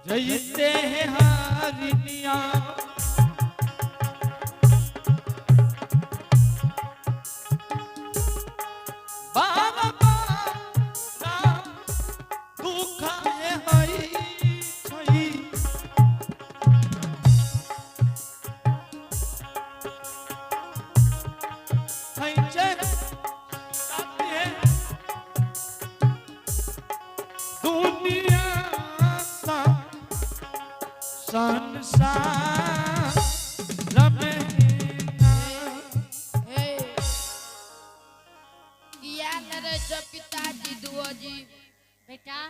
जैते हैं हरिनिया। बाबा बाबा दुख है छई। है दुनिया सा संसार में ना। हे, किया लड़े छो पिताजी दुओ जी? बेटा,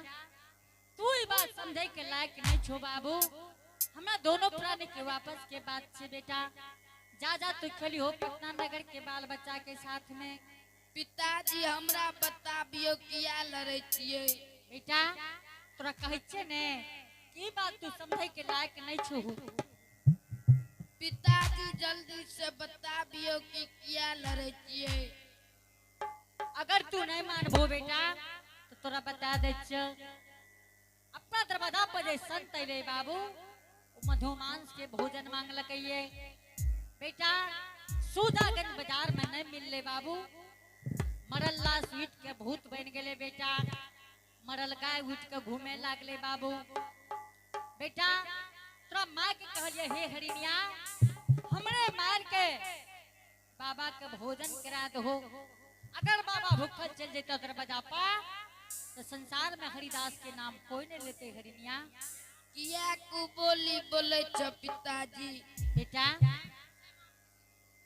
तू ई बात समझे के लायक नहीं छो बाबू। हमरा दोनों प्राणी के वापस के बात छे बेटा। जा जा तू खेली हो पटना नगर के बाल बच्चा के साथ में। पिताजी, हमरा बताबियो किया लड़े छियै? बेटा, तोरा कहै छियै ने कि ई बात तू समझे के लायक नहीं छो। पिताजी, जल्दी से बताबियो कि किया लड़े छियै। अगर तू नहीं मानबो बेटा तो तोरा बता दै छियौ। अपना दरवाजा पर जे संत अयलै बाबू, ओ मधुमांस के भोजन मांगलकैये बेटा। सूदागंज बाजार में नहीं मिलले बाबू। मरल लाश उठ के भूत बन गेले बेटा। मरल गाय उठ के घूमे लागले बाबू। बेटा, तोरा माँ के कहलिए, हे हरिनिया, हमरे मार के बाबा के भोजन करा दहो। अगर बाबा भूखल चल जेता दरवाजा पर तो संसार में हरिदास के नाम कोई नहीं लेते हरिनिया। किया कु बोली बोले छो पिताजी? बेटा,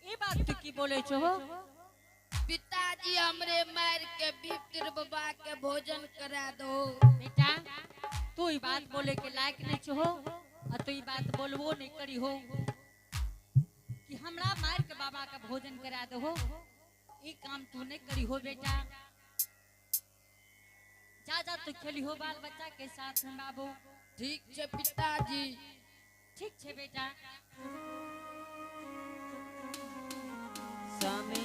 ये बात तू की बोले छो? पिताजी, हमरे मार के बीपतिर बाबा के भोजन करा दो। बेटा, तू ई बात बोले के लायक नहीं छो और तू ई बात बोलबो नहीं करी हो कि हमरा मार के बाबा का भोजन करा दहो। ई काम तू नहीं करी हो बेटा। जा जा तू खेली हो बाल बच्चा के साथ में बाबू। ठीक छे पिताजी। ठीक छे बेटा। स्वामी।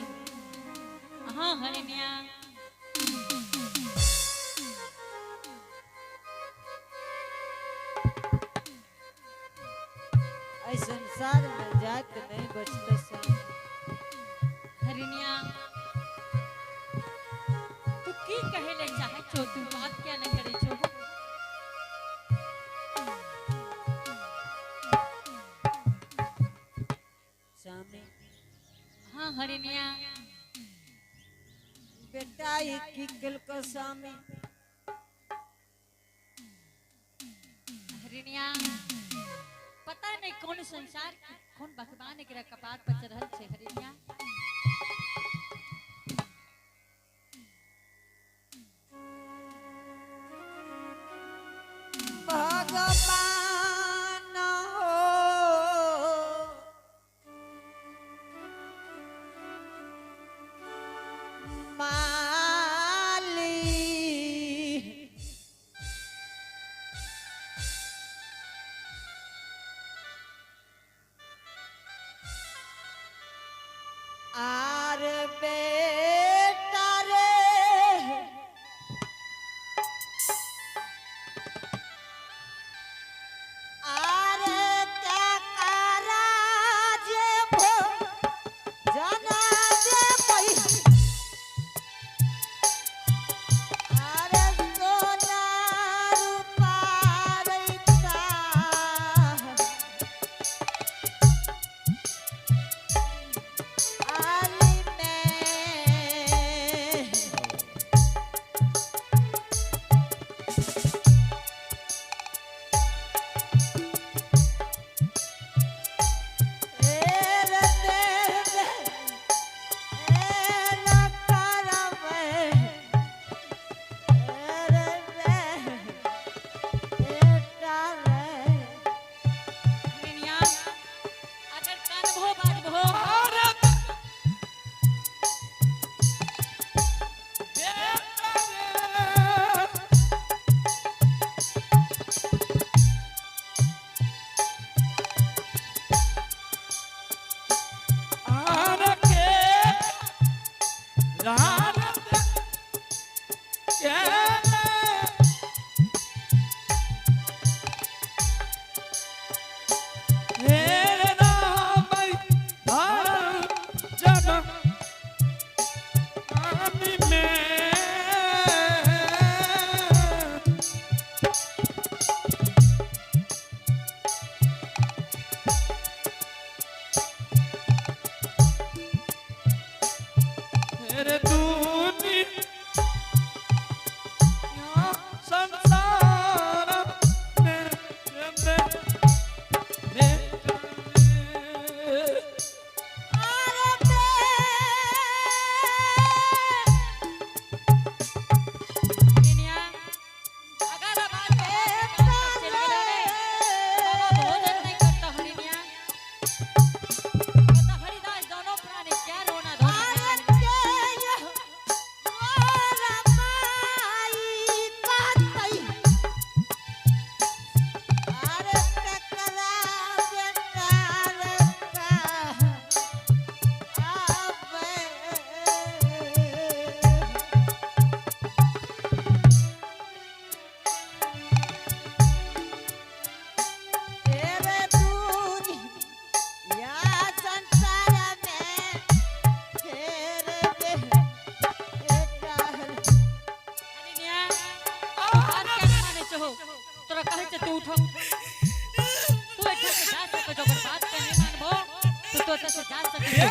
हाँ हरिनिया। एहि संसार में जाके नहीं बचते स्वामी। हरिनिया, तू की कहे ले चाहे छो? तू बात क्या नहीं करे छो? स्वामी। हाँ हरिनिया। बेटा, ई की केलको स्वामी? हरिनिया, पता नहीं कौन संसार के कौन भगवान एकरा कपार पर चढ़ल छे हरिनिया। भगवान हो, माली, आर बेटा रे, कहै छै तू उठो, तू एठाम से जा सकै छो। अगर बात के नहीं मानबो तो तू एतऽ से जा सकै छो।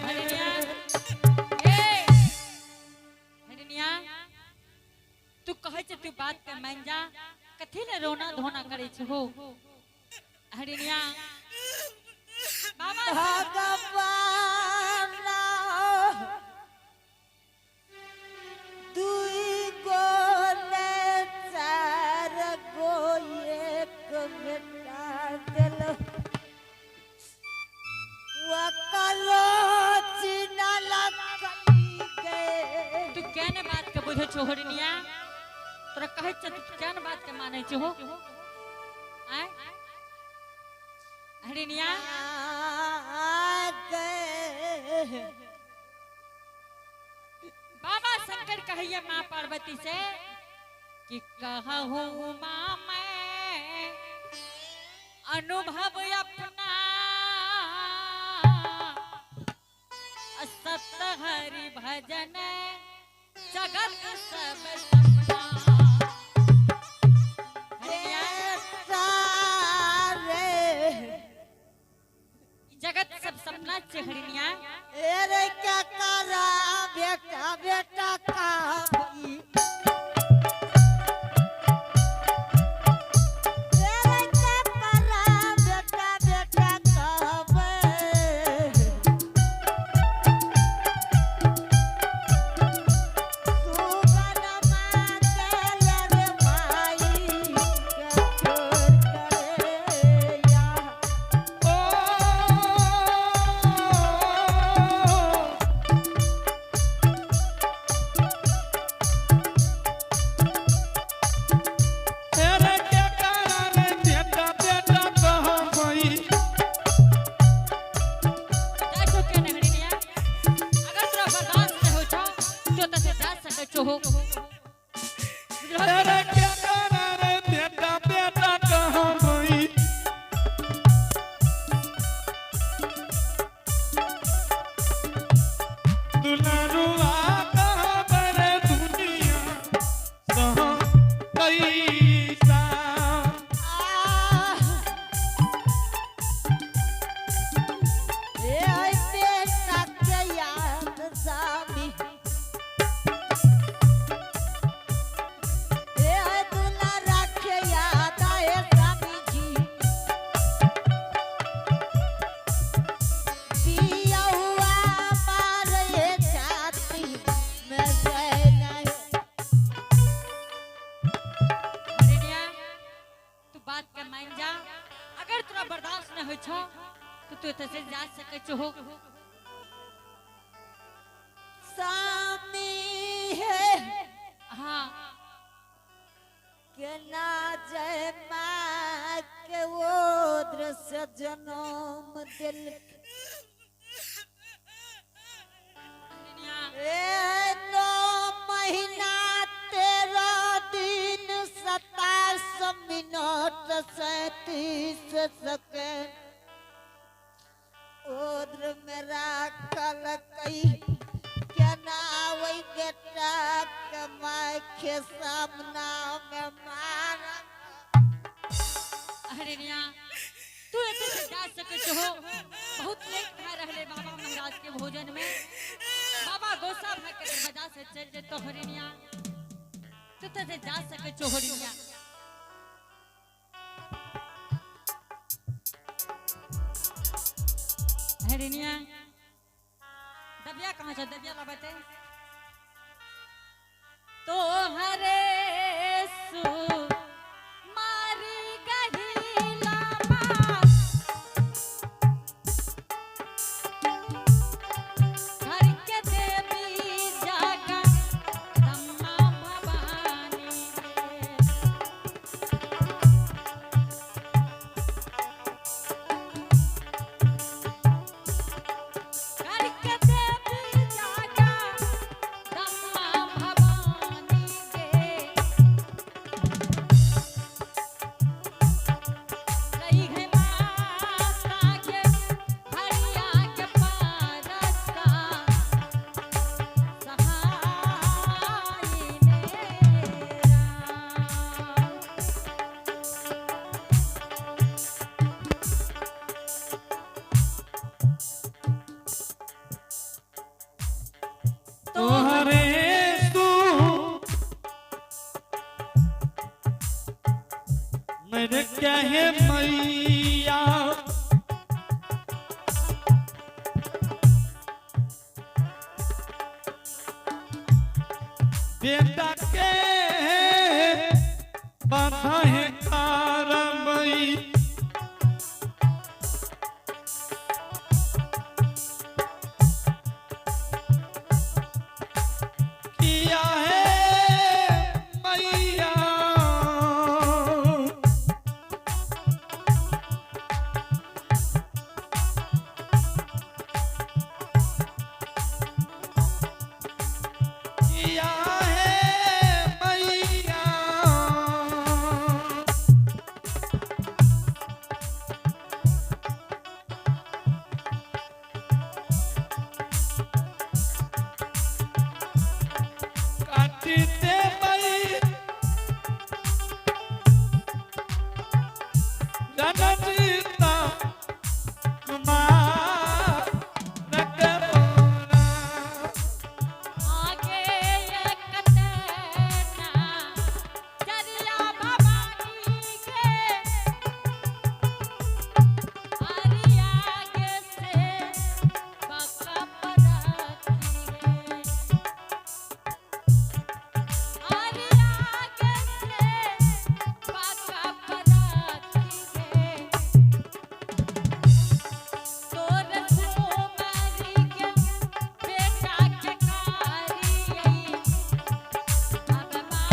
हरिणिया, ए हरिणिया, तू कहै छै तू बात के मान जा, कथी ले रोना धोना करै छै हो हरिणिया? बाबा भगवान दुई गो ने चार गो एक बेटा दिल वकलो चिना लकई के। तू केने बात के बुझै छो हरिणिया? तोरा कहै छै तू केने बात के मानै छो हो? आय हरिणिया, आ गए। बाबा शंकर कहिए माँ पार्वती से कि कहूँ माँ मैं अनुभव अपना, सत हरि भजन जगत सब सपना। हरिणिया, सारे जगत सब सपना छे हरिणिया। अरे क्या करा बेटा बेटा का अरे क्या करा बेटा बेटा का जाइ छौ केने हरिणिया? अगर तोरा बर्दाश्त नहि होइ छौ तो एतऽ से जा सकै छौ हो, बुझलहो? दुलरुआ कहाँ दुनिया सह कैसा। हरिणिया, तू बात के मान जा। अगर तोरा बर्दाश्त नहि होइ छौ तो तू एतऽ से जा सकै छौ हो। सामी है हाँ के ना जय माँ के वो दृश्य जनम दिल हरिणिया, ए 9 महीना 13 दिन 27 मिनट 37 सेकेंड उद्र मेरा कल कई केना वही बेटा कमाए के सामना में मारा। हरिणिया, तू एतऽ से जा सकै छौ। बहुत लेट भए रहलै बाबा महाराज के भोजन में। बाबा गोसा भए के दरवाजा से चलि जेतौ। हरिणिया, तू एतऽ से जा सकै छौ हरिणिया। हरिणिया, दबिया कहाँ छो? दबिया लाबते तो हरे सु मारी गहिला माँ घर के देवी जागा तम्मा भवानी के। घर के देवी जागा तम्मा भवानी के। रही है माता के हरिया के पारसा सहाय मेरा। तोहरे तू मेरे कहे मैया बेटा के बाधा है कारमई किया है मैया किया है मैया काटते मई रणजीता कुमार नटवरा। आगे कतना चरिया भवानी के हरिया के से बका परखी है हरिया के से बका परखी है तोर सुमारी के बेटा के कारी भगवान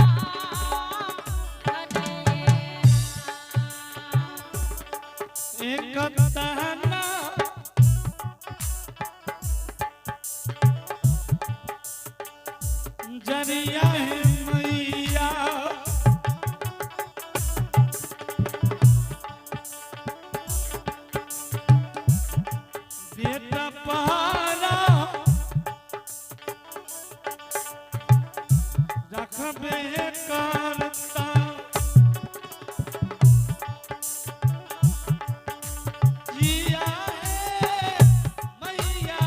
एक तहना जरिया है मैया बेटा पहाड़ा रखबे करता जिया है मैया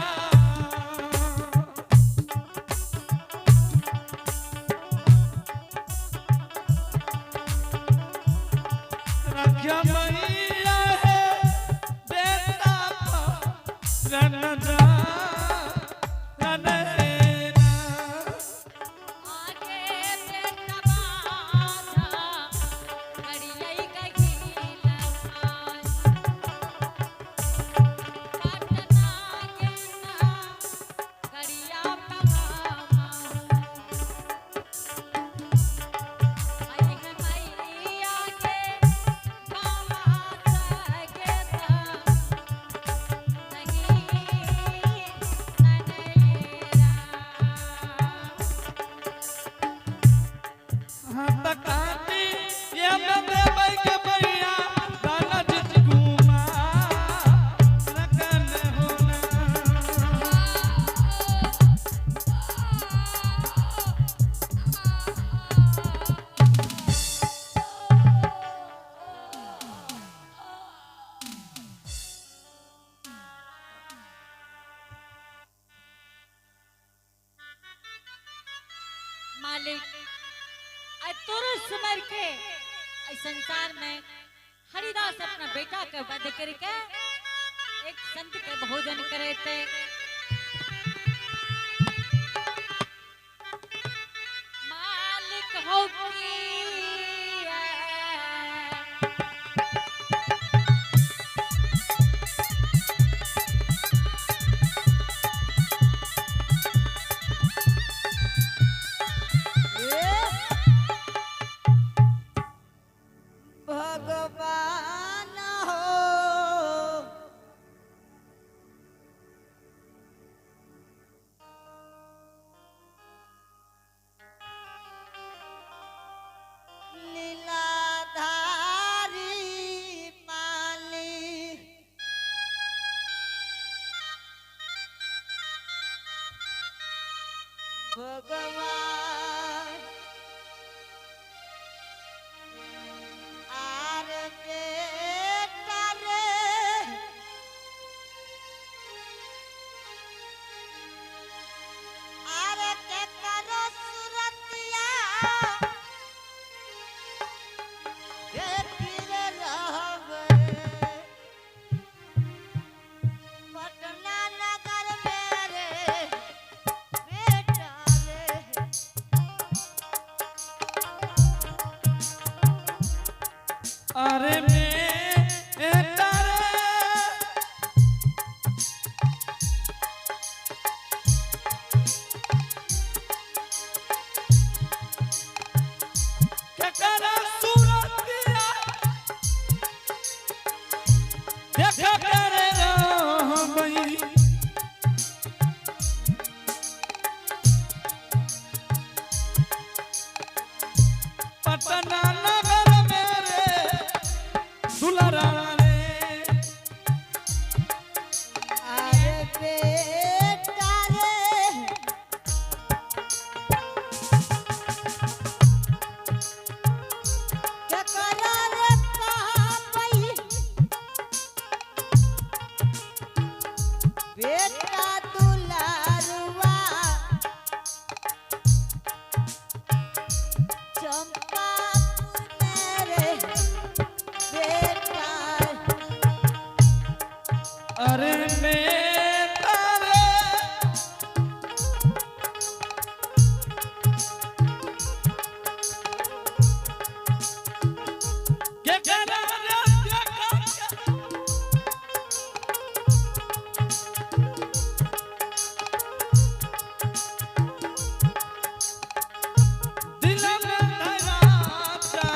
रखिया मैया है बेटा रण रण आगे बेटा बाधा करियै गहिला पटना के ना करिया पकामा आई है मैया के बाबा सगेता नहीं ननैरा। हाथ काटी ये बबे बैग मैया रणजीत कुमार रखन होना। मालिक आय तोरो सुमर के आई संसार में हरिदास अपना बेटा के वध करके एक संत के भोजन करे थे। भगवान आर बेटा रे आर के करो सुरतिया देखी रे रहबे पटना नगर मेरे बेटा रे अरे बेटा रे केकरा सूरतिया देख करे रहबई पटना नगर मेरे दुलारा रे अरे बेटा रे केकरा रे कहबई बेटा दुलारुआ चंपापुर मेरे बेटा अरे बेटा रे केकरा रे देखा दिल में धराता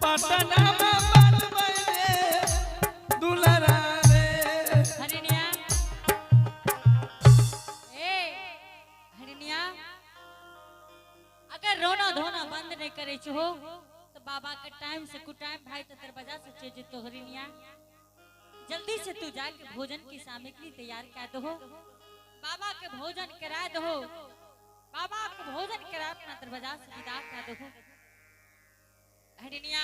पटना में बनबै रे दुलरा रे हरिणिया ए हरिणिया अगर रोना धोना बंद नहीं करे छो तो बाबा के टाइम से कुटाइम भाई तो दरवाजा से चल जेतो हरिणिया जल्दी से तू जाके भोजन की सामग्री तैयार कर दो बाबा के भोजन करा दो बाबा के भोजन करा अपना दरवाजा से विदा कर दो हरिणिया।